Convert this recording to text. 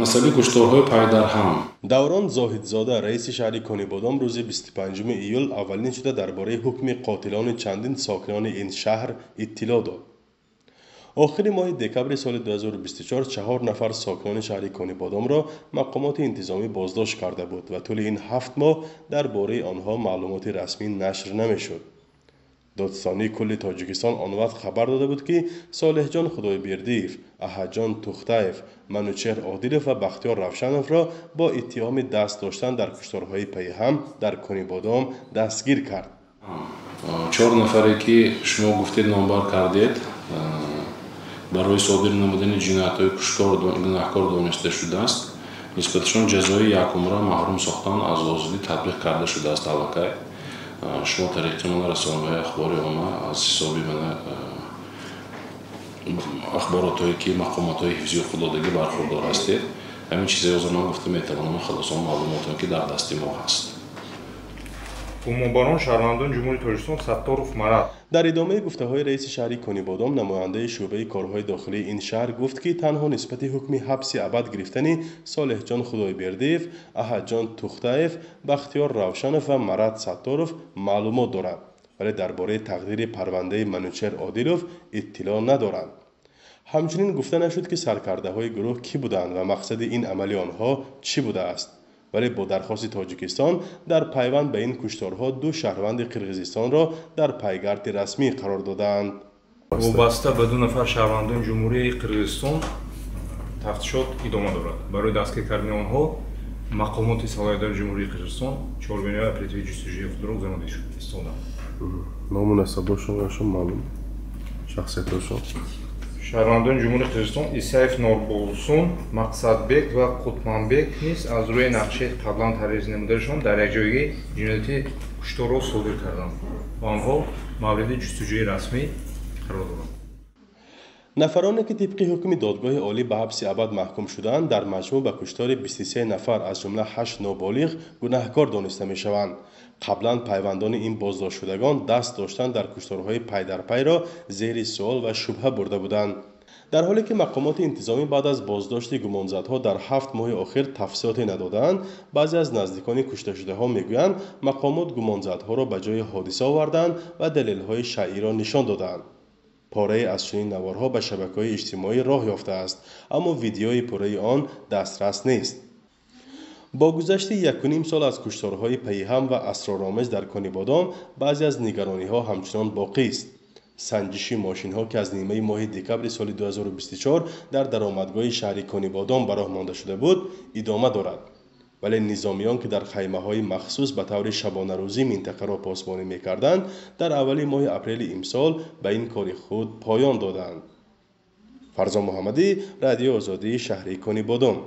Масъалаи кушторҳои пайдарҳам. Даврон Зоҳидзода, раиси шаҳри Конибодом, рӯзи 25 июл аввалин шуда дар бораи ҳукми қотилони чандин сокинони ин шаҳр иттилоъ дод. Охири моҳи декабри соли 2024 чаҳор нафар сокинони шаҳри Конибодомро мақомоти интизомӣ боздошт карда буд ва тӯли ин 7 моҳ дар бораи онҳо маълумоти расмӣ нашр намешуд. Додситонии кулли Тоҷикистон он вақт хабар дода буд, ки Солеҳҷон Худойбердиев, Аҳадҷон Тухтаев, Манучеҳр Одилов ва Бахтиёр Равшановро бо иттиҳоми даст доштан дар кушторҳои пайҳам дар Конибодом дастгир кард. Чор нафаре, ки шумо гуфтед, номбар кардед, барои содир намудани ҷиноятҳои куштор гунаҳкор дониста шудааст. Нисбаташон ҷазои якумра маҳрум сохтан аз озодӣ татбиқ карда шудааст. Аллакай шумо тариқи мана расонаҳои ахбори омма аз ҳисоби мана ахборотҳое, ки мақомотҳои ҳифзи ҳуқуқ додагӣ, бархурдор ҳастед. Ҳамин чизеро ман гуфта метавонам, халос, он маълумоте, ки дар дасти мо ҳаст. Гумонбарон шаҳрвандони Ҷумҳурии Тоҷикистон Сатторов Марат. Дар идомаи гуфтаҳои раиси шаҳри Конибодом, намояндаи шӯъбаи корҳои дохилии ин шаҳр гуфт, ки танҳо нисбати ҳукми ҳабси абад гирифтани Солеҳҷон Худойбердиев, Аҳадҷон Тухтаев, Бахтиёр Равшанов ва Марат Сатторов маълумот дорад, вале дар бораи тақдири парвандаи Манучеҳр Одилов иттилоъ надоранд. Ҳамчунин гуфта нашуд, ки саркардаҳои гурӯҳ кӣ буданд ва мақсади ин амали онҳо чӣ будааст. Вале бо дархости Тоҷикистон дар пайванд ба ин кушторҳо ду шаҳрванди Қирғизистонро дар пайгарди расмӣ қарор додаанд. Вобаста ба ду нафар шаҳрвандони Ҷумҳурии Қирғизистон тафтишот идома дорад. Барои дастгир кардани онҳо мақомоти салоҳиятдори Ҷумҳурии Қирғизистон чорабиниҳои оперативии ҷустуҷӯии худро гузаронида истоданд. Ному насабошон маълум, шахсиятошон? Шаҳрвандони Ҷумҳурии Қирғизистон Исаев Норболсун, Мақсадбек ва Қутманбек низ аз рӯи нақшаи қаблан тарҳрезӣ намудашон дар якҷоягӣ ҷинояти кушторро содир карданд ва онҳо мавриди ҷустуҷӯи расмӣ қарор доранд. Нафароне, ки тибқи ҳукми Додгоҳи Олӣ ба ҳабси абад маҳкум шудаанд, дар маҷмӯъ ба куштори 23 нафар, аз ҷумла ҳашт ноболиғ, гунаҳкор дониста мешаванд. Қаблан пайвандони ин боздоштшудагон даст доштан дар кушторҳои пайдарпайро зери суол ва шубҳа бурда буданд. Дар ҳоле ки мақомоти интизомӣ баъд аз боздошти гумонзадҳо дар 7 моҳи охир тафсилоте надодаанд, баъзе аз наздикони кушташудаҳо мегӯянд, мақомот гумонзадҳоро ба ҷои ҳодиса овардаанд ва далелҳои шайъиро нишон додаанд. Порае аз чунин наворҳо ба шабакаҳои иҷтимоӣ роҳ ёфтааст, аммо видеои пурраи он дастрас нест. Бо гузашти якуним сол аз кушторҳои пайҳам ва асроромез дар Конибодом, баъзе аз нигарониҳо ҳамчунон боқист. Санҷиши мошинҳо, ки аз нимаи моҳи декабри соли 2024 дар даромадгоҳи шаҳри Конибодом ба роҳ монда шуда буд, идома дорад, вале низомиён, ки дар хаймаҳои махсус ба таври шабонарӯзӣ минтақаро посбонӣ мекарданд, дар аввали моҳи апрели имсол ба ин кори худ поён доданд. Фарзон Муҳаммадӣ, Радиои Озодӣ, шаҳри Конибодом.